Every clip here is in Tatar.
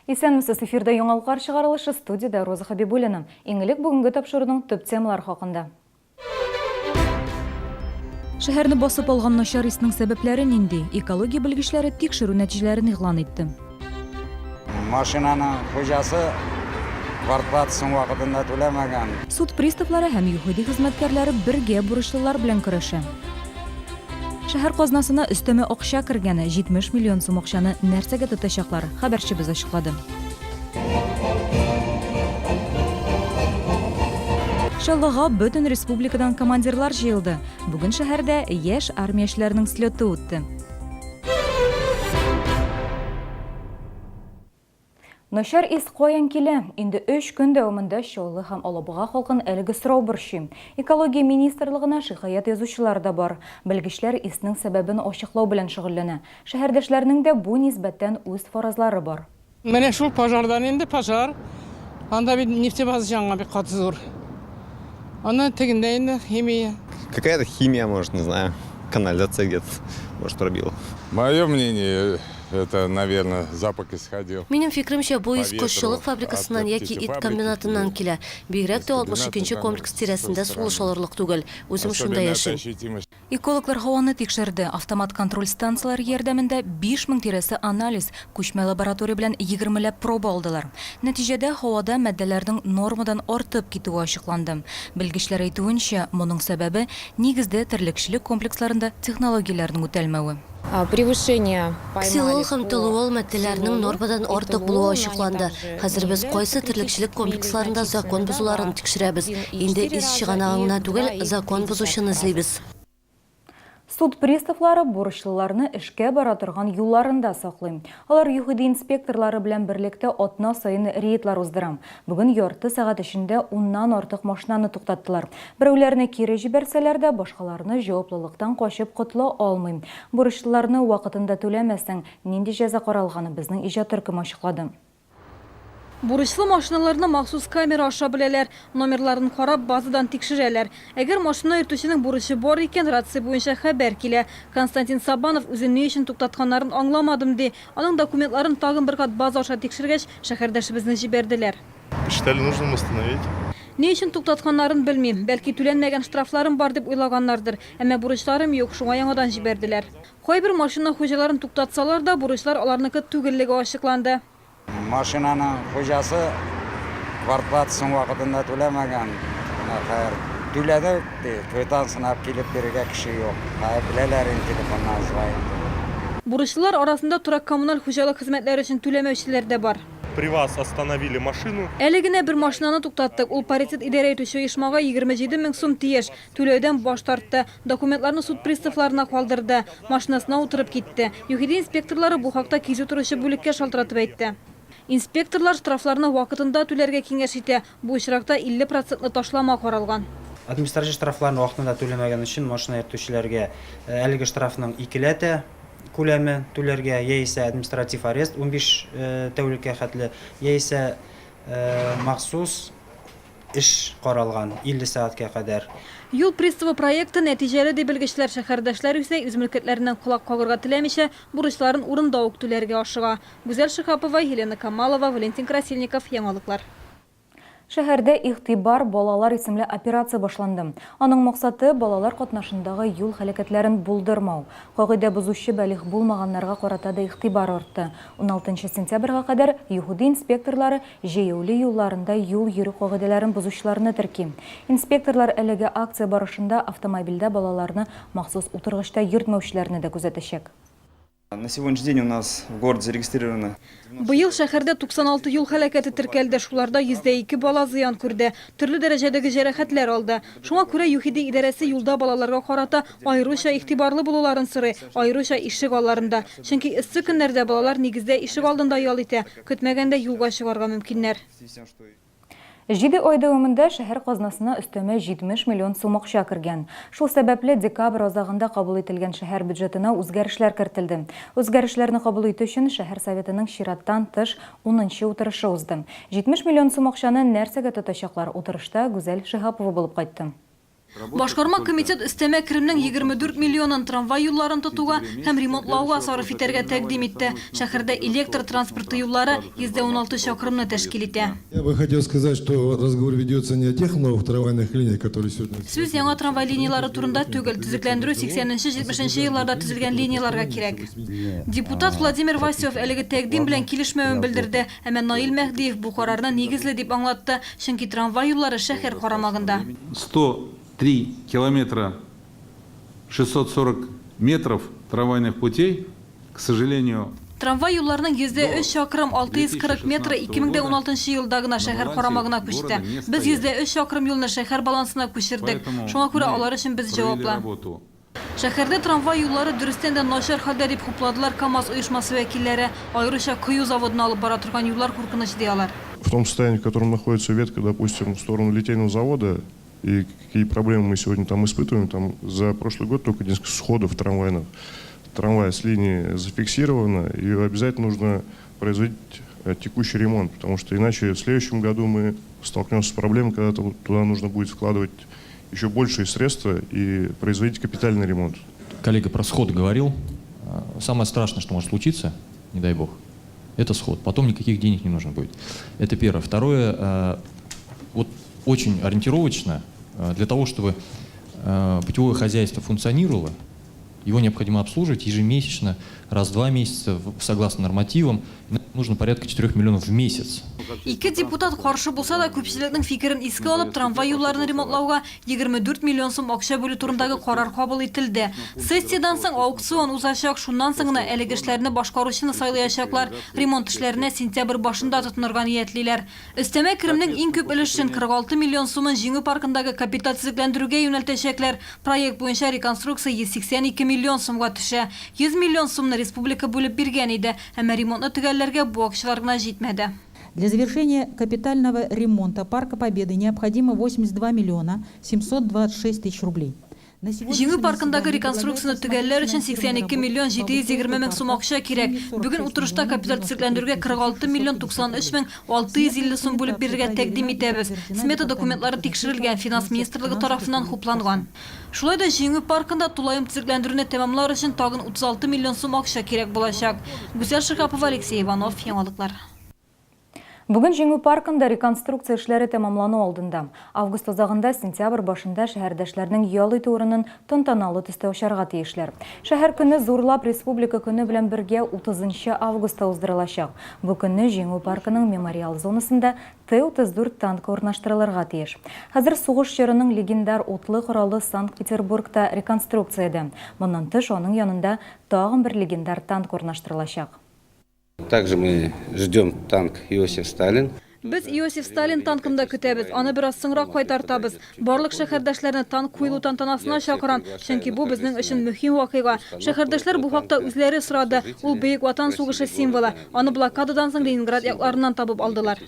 Исәнмесез, эфирда Яңалыклар чыгарылышы, студиядә Роза Хәбибуллина. Иң элек бүгенге тапшыруның төп темалары хакында. Шәһәрне басып алган начар иснең сәбәпләре нинди? Экология белгечләре тикшерү нәтиҗәләрен игълан итте. Машинаның хуҗасы квартплатасын вакытында түләмәгән. Суд приставлары һәм ЮХИДИ хезмәткәрләре бергә бурычлылар белән көрәшә. Шәһәр казнасына өстәмә акча кергән, 70 миллион сум акчаны нәрсәгә тотачаклар, хәбәрчебез ачыклады. Чаллыга бөтен республикадан командирлар җыелды. Бүген шәһәрдә яшь армиячеләрнең слеты үтте. Начар ис каян килә? Инде өч көн дәвамында Чаллы һәм Алабуга халкын әлеге сорау борчый. Экология министрлыгына шикаять язучылар да бар. Белгечләр иснең сәбәбен ачыклау белән шөгыльләнә. Шәһәрдәшләрнең дә бу нисбәттән үз фаразлары бар. Менә шул пожардан инде, пожар. Анда бит нефтебаза янган бик каты зур. Аннан тегендә инде химия. Какая-то химия, может, не знаю, канализация где-то, может, пробила. Мое мнение, это, наверное, запах исходил. Минем фикремчә, бу ис кошчылык фабрикасыннан яки ит комбинатыннан килә. Бигрәк тә 62 нче комплекс тирәсендә сулыш алырлык түгел. Үзем шунда яшим. Экологлар һаваны тикшерде. Автомат контроль станцияләре ярдәмендә 5000 тирәсе анализ, күчмә лаборатория белән егермеләп проба алдылар. Нәтиҗәдә, һавада матдәләрнең нормадан артып китүе ачыкланды. Белгечләр әйтүенчә, моның сәбәбе, нигездә, терлекчелек комплексларында технологияләрнең үтәлмәве. Превышение поймали Ксилол һәм по толуол матдәләренең ксилолу нормадан и артык булуы толуолу, но они ачыкланды. также Хәзер без не кайсы терлекчелек критическими или комплексларында закон значительными, да, бозуларын а тикшерәбез. один и Инде четыре ис раза чыганагын и гына түгел, два и закон три десятых бозучыны раза. эзлибез. Суд приставлары бурычлыларны эшкә бара торган юлларында саклый. Алар ЮХИДИ инспекторлары белән берлектә атна саен рейдлар уздыра. Бүген ярты сәгать эчендә уннан артык машинаны туктаттылар. Берәүләрне кире җибәрсәләр дә, башкаларны җаваплылыктан качып котыла алмый. Бурычлыларны вакытында түләмәсәң, нинди җәза каралганы безнең иҗат төркеме ачыклады. Бурычлы машиналарны махсус камера аша беләләр. Номерларын карап, базадан тикшерәләр. Әгәр машина йөртүченең бурычы бар икән, рация буенча хәбәр килә. Константин Сабанов үзен ни өчен туктатканнарын аңламадым, ди. Аның документларын тагын бер кат база аша тикшергәч, шәһәрдәшебезне җибәрделәр. Посчитали нужным остановить. Ни өчен туктатканнарын белмим. Бәлки түләнмәгән штрафларым бар дип уйлаганнардыр. Әмма бурычларым юк, шуңа яңадан җибәрделәр. Кайбер машина хуҗаларын туктатсалар да, бурычлар аларныкы түгеллеге ачыкланды. Машинаның хуҗасы квартплатасын вакытында түләмәгән. Менә хәер, түләдек, ди, квитанцияне алып килеп бирергә кеше юк. Хәер, беләләр инде, телефоннан звонить итеп. Бурычлылар арасында торак-коммуналь хуҗалык хезмәтләре өчен түләмәүчеләр дә бар. При вас остановили машину. Әле генә бер машинаны туктаттык. Ул Паритет идарә итүче оешмага 27 мең сум тиеш. Түләүдән баш тартты. Документларны суд приставларына калдырды. Машинасына утырып китте. ЮХИДИ инспекторлары бу хакта кизү торучы бүлеккә шалтыратып әйтте. Инспекторлар штрафларны вакытында түләргә киңәш итә. Бу очракта 50 процентлы ташлама каралган. Административ штрафларны вакытында түләмәгән өчен машина йөртүчеләргә әлеге штрафның икеләтә күләме түләргә, яисә административ арест 15 тәүлеккә хәтле, яисә махсус Эш каралган, 50 сәгатькә кадәр. Юл приставы проекты нәтиҗәле, ди белгечләр. Шәһәрдәшләр исә үз мөлкәтләреннән колак кагырга теләмичә, бурычларын урында ук түләргә ашыга. Гүзәл Шиһапова, Елена Камалова, Валентин Красильников, Яңалыклар. Шәһәрдә Игътибар, балалар исемле операция башланды. Аның максаты, балалар катнашындагы юл һәлакәтләрен булдырмау. Кагыйдә бозучы балигъ булмаганнарга карата да игътибар артты. Уналтынчы сентябрьгә кадәр ЮХИДИ инспекторлары җәяүле юлларында юл йөрү кагыйдәләрен бозучыларны терки. Инспекторлар әлеге акция барышында автомобильдә балаларны махсус утыргычта йөртмәүчеләрне дә күзәтәчәк. На сегодняшний день у нас в городе зарегистрировано. Быел шәһәрдә 96 юл һәлакәте теркәлде, шуларда 102 бала зыян күрде, төрле дәрәҗәдәге җәрәхәтләр алды. Шуңа күрә ЮХИДИ идарәсе юлда балаларга карата аеруча игътибарлы булуларын сорый, аеруча ишек алларында. Чөнки эссе көннәрдә балалар нигездә ишек алдында ял итә, көтмәгәндә юлга чыгарга мөмкиннәр. Җиде ай дәвамында шәһәр казнасына өстәмә 70 миллион сум акча кергән. Шул сәбәпле декабрь азагында кабул ителгән шәһәр бюджетына үзгәрешләр кертелде. Үзгәрешләрне кабул итү өчен шәһәр Советының чираттан тыш унынчы утырышы узды. 70 миллион сум акчаны нәрсәгә тотачаклар, утырышта Гүзәл Шиһапова булып кайтты. Башкарма комитет өстәмә керемнең 24 миллионын трамвай юлларын тотуга һәм ремонтлауга сарыф итәргә тәкъдим итте. Шәһәрдә электр транспорты юллары 16 чакрымны тәшкил итә. Я бы хотел сказать, что разговор ведется не о тех новых трамвайных линиях, которые сегодня... Сүз яңа трамвай линияләре турында түгел, төзекләндерү 80 нче, 70 нче елларда төзелгән линияләргә кирәк. Депутат Владимир Васев әлеге тәкъдим белән килешмәвен белдерде, әмма Наил Мәһдиев бу карарны нигезле дип аңлатты, чөнки трамвай юллары шәһәр карамагында. 103 километра 640 метров трамвайных путей, к сожалению, Трамвай юлларының 103 чакрым 640 метры 2016 елда гына шәһәр карамагына күчте. Без 103 чакрым юлны шәһәр балансына күчердек. Шуңа күрә алар өчен без җаваплы. Шәһәрдә трамвай юллары дөрестән дә начар хәлдә, дип хупладылар КАМАЗ оешмасы вәкилләре. Аеруча кою заводына алып бара торган юллар куркыныч, ди алар. В том состоянии, в котором находится ветка, допустим, в сторону литейного завода, и какие проблемы мы сегодня там испытываем, там за прошлый год только несколько сходов трамвайных, трамвая с линии зафиксировано, и обязательно нужно производить текущий ремонт, потому что иначе в следующем году мы столкнемся с проблемой, когда туда нужно будет вкладывать еще большие средства и производить капитальный ремонт. Коллега про сход говорил. Самое страшное, что может случиться, не дай бог, это сход. Потом никаких денег не нужно будет. Это первое. Второе, вот очень ориентировочно, для того, чтобы путевое хозяйство функционировало, его необходимо обслуживать ежемесячно, раз в 2 месяца, согласно нормативам. Нужно порядка 4 миллионов в месяц. Ике депутат каршы булса да, күпчелекнең фикерен искә алып, трамвай юлларын ремонтлауга 24 миллион сум акча бүлү турындагы карар кабул ителде. Сессиядән соң аукцион узачак, шуннан соң гына әлеге эшләрне башкаручыны сайлаячаклар. Ремонт эшләренә сентябрь башында тотынырга ниятлиләр. Өстәмә керемнең иң күп өлешен, 46 миллион сумын Җиңү паркындагы капиталь төзекләндерүгә юнәлтәчәкләр. Проект буенча реконструкция 182 миллион сумга төшә. 100 миллион сумны республика бүлеп биргән иде, әмма ремонтны төгәлләргә бу акчалар гына җитмәде. Для завершения капитального ремонта Парка Победы необходимо 82 миллиона 726 тысяч рублей. Җиңү паркындагы реконструкцияне төгәлләр өчен 82 миллион 720 мең сум акча кирәк. Бүген утырышта капиталь төзекләндерүгә 46 миллион 93 мең 650 сум бүлеп бирергә тәкъдим итәбез. Смета документлары тикшерелгән, финанс министрлыгы тарафыннан хупланган. Шулай да Җиңү паркында тулаем төзекләндерүне тәмамлар өчен тагын 36 миллион сум акча кирәк булачак. Гүзәл Шиһапова, Алексей Иванов, Яңалыклар. Бүген Җиңү паркында реконструкция эшләре тәмамлану алдында. Август азагында, сентябрь башында шәһәрдәшләрнең ял итү урынын тантаналы төстә ачарга тиешләр. Шәһәр көне зурлап Республика көне белән бергә 30 нчы августта уздырылачак. Бу көнне Җиңү паркының мемориал зонасында Т-34 танкы урнаштырылырга тиеш. Хәзер сугыш чорының легендар утлы коралы Санкт-Петербургта реконструкциядә. Моннан тыш, аның янында тагын бер легендар танк урнаштырылачак. Также мы ждем танк Иосиф Сталин. Без Иосиф Сталин танкын да көтәбез, аны бераз соңрак кайтартабыз. Барлык шәһәрдәшләрне танк куелу тантанасына чакырам, чөнки бу безнең өчен мөһим вакыйга. Шәһәрдәшләр бу хакта үзләре сорады. Ул Бөек Ватан сугышы символы. Аны блокададан соң Ленинград якларыннан табып алдылар.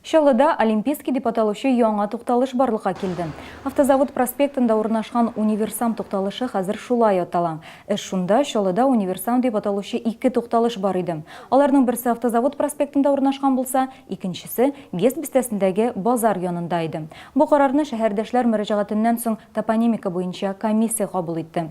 Чаллыда Олимпийский дип аталучы яңа тукталыш барлыкка килде. Автозавод проспектында урнашкан Универсам тукталышы хәзер шулай атала. Эш шунда, Чаллыда Универсам дип аталучы ике тукталыш бар иде. Аларның берсе Автозавод проспектында урнашкан булса, икенчесе ГЭС бистәсендәге базар янында иде. Бу карарны шәһәрдәшләр мөрәҗәгатеннән соң топонимика буенча комиссия кабул итте.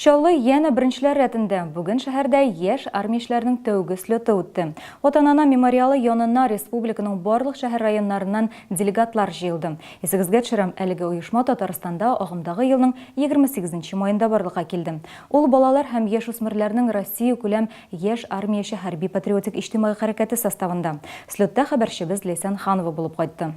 Чаллы янә беренчеләр рәтендә. Бүген шәһәрдә яшь армиячеләрнең тәүге слеты үтте. Ватан-Ана мемориалы янына республиканың барлык шәһәр-районнарыннан делегатлар җыелды. Исегезгә төшерәм, әлеге оешма Татарстанда агымдагы елның 28 нче маенда барлыкка килде. Ул балалар һәм яшүсмерләрнең Россиякүләм яшь армияче хәрби-патриотик иҗтимагый хәрәкәте составында. Слетта хәбәрчебез Ләйсән Ханова булып кайтты.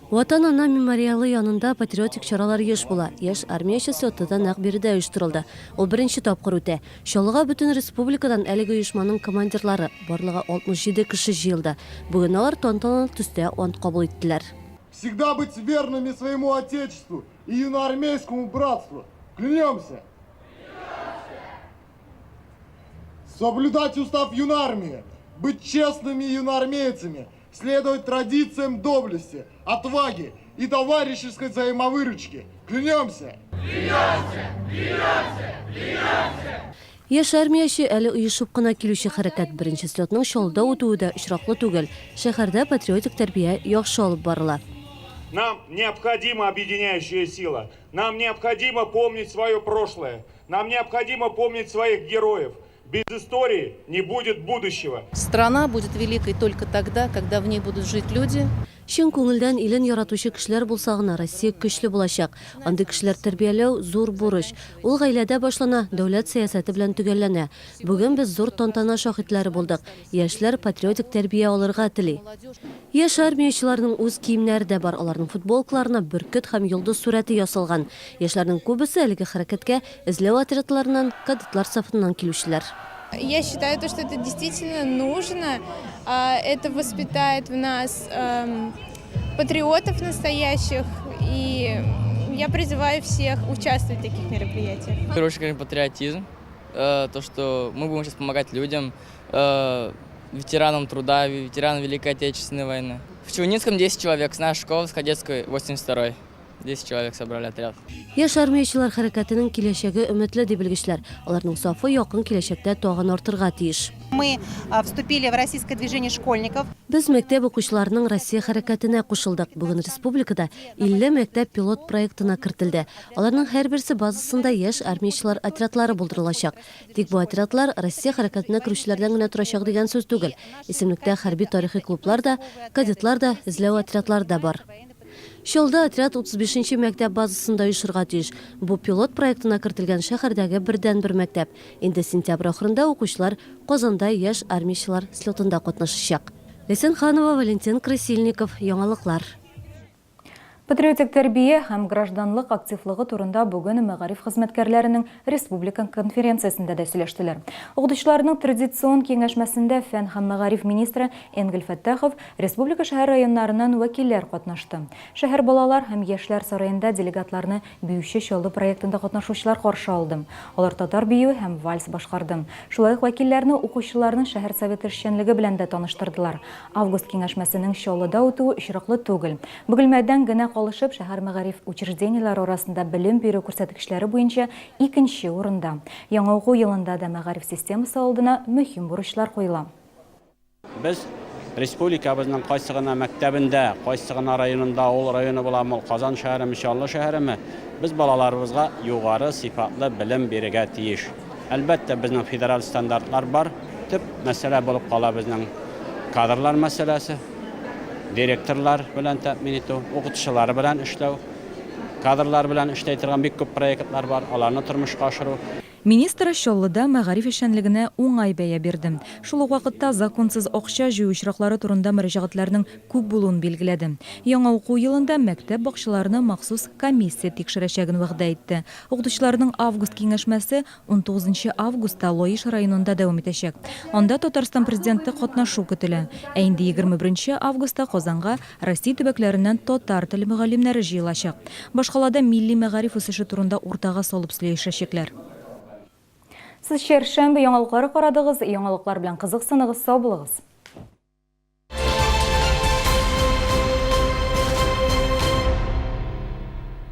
Ватан-Ана мемориалы янында патриотик чаралар еш була. Яшь армияче слеты да нәкъ биредә оештырылды. Ул беренче тапкыр үтә. Чаллыга бөтен республикадан әлеге оешманың командирлары, барлыгы 67 кеше җыелды. Бүген алар тантаналы төстә ант кабул иттеләр. Всегда быть верными своему Отечеству и юноармейскому братству. Клянемся! Соблюдать устав юнармии, быть честными юнармейцами, следовать традициям доблести, отваги и товарищеской взаимовыручки. Клянемся! Клянемся! Клянемся! Клянемся! Яшь армияче әле оешып кына килүче хәрәкәт. Беренче слетның Чаллыда үтүе дә очраклы түгел. Шәһәрдә патриотик тәрбия яхшы алып барыла. Нам необходима объединяющая сила. Нам необходимо помнить свое прошлое. Нам необходимо помнить своих героев. Без истории не будет будущего. Страна будет великой только тогда, когда в ней будут жить люди. Чын күңелдән илен яратучы кешеләр булса гына Россия көчле булачак. Андый кешеләр тәрбияләү, зур бурыч. Ул гаиләдә башлана, дәүләт сәясәте белән төгәлләнә. Бүген без зур тантана шаһитләре булдык. Яшьләр патриотик тәрбия алырга тели. Яшь армиячеләрнең үз киемнәре дә бар, аларның футболкаларына бөркет һәм йолдыз сурәте ясалган. Яшьләрнең күбесе әлеге хәрәкәткә эзләү отрядларыннан, кадетлар сафыннан килүчеләр. Я считаю, то, что это действительно нужно, это воспитает в нас патриотов настоящих, и я призываю всех участвовать в таких мероприятиях. В первую очередь, патриотизм, то, что мы будем сейчас помогать людям, ветеранам труда, ветеранам Великой Отечественной войны. В Челнинском 10 человек, с нашей школы, с Кадетской 82-й. 10 человек собрали отряд. Яшь армиячеләр хәрәкәтенең киләчәге өметле, ди белгечләр. Аларның сафы якын киләчәктә тагын артырга тиеш. Мы вступили в российское движение школьников. Без мәктәп укучыларының Россия хәрәкәтенә кушылдык. Бүген республикада 50 мәктәп пилот проектына кертелде. Аларның һәрберсе базасында яшь армиячеләр отрядлары булдырылачак. Тик бу отрядлар Россия хәрәкәтенә керүчеләрдән генә торачак дигән сүз түгел. Исемлектә хәрби-тарихи клублар да, кадетлар да, эзләү отрядлары да бар. Чаллыда отряд 35 нче мәктәп базасында оешырга тиеш. Бу пилот проектына кертелгән шәһәрдәге бердәнбер мәктәп. Инде сентябрь ахырында укучылар Казанда яшь армиячеләр слетында катнашачак. Ләйсән Ханова, Валентин Красильников, Яңалыклар. Патриотик тәрбия һәм гражданлык активлыгы турында бүген мәгариф хезмәткәрләренең республика конференциясендә дә сөйләштеләр. Укытучыларның традицион киңәшмәсендә фән һәм мәгариф министры Энгель Фәттахов, республика шәһәр-районнарыннан вәкилләр катнашты. Шәһәр балалар һәм яшьләр сараенда делегатларны Биюче Чаллы проектында катнашучылар каршы алды. Алар татар биюе һәм вальс башкарды. Шулай ук вәкилләрне укучыларның шәһәр советы эшчәнлеге белән дә таныштырдылар. Август киңәшмәсенең Чаллыда үтүе очраклы түгел. Бөгелмәдән генә калышып, шәһәр мәгариф учреждениеләре арасында белем бирү күрсәткечләре буенча икенче урында. Яңа уку елында да мәгариф системасы алдына мөһим бурычлар куела. Без республикабызның кайсы гына мәктәбендә, кайсы гына районында, авыл районы буламы ул, Казан шәһәреме, Чаллы шәһәреме, без балаларыбызга югары сыйфатлы белем бирергә тиеш. Әлбәттә, безнең федераль стандартлар бар. Төп мәсьәлә булып кала безнең кадрлар мәсьәләсе, директорлар белән тәэмин итү, укытучылар белән эшләү, кадрлар белән эшләй торган бик күп проектлар бар, аларны тормышка ашыру. Министр Чаллыда мәгариф эшчәнлегенә уңай бәя бирде. Шул ук вакытта законсыз акча җыю очраклары турында мөрәҗәгатьләрнең күп булуын билгеләде. Яңа уку елында мәктәп бакчаларны махсус комиссия тикшерәчәген вәгъдә итте. Укытучыларның август киңәшмәсе унтугызынчы августта Лаеш районында дәвам итәчәк. Анда Татарстан Президенты катнашу көтелә. Ә инде 21 августта Казанга Россия төбәкләреннән татар теле мөгаллимнәре җыелачак. Башкалада милли мәгариф үсеше турында уртага салып сөйләешәчәкләр. Сез чәршәмбе яңалыклары карадыгыз. Яңалыклар белән кызыксыныгыз, сау булыгыз!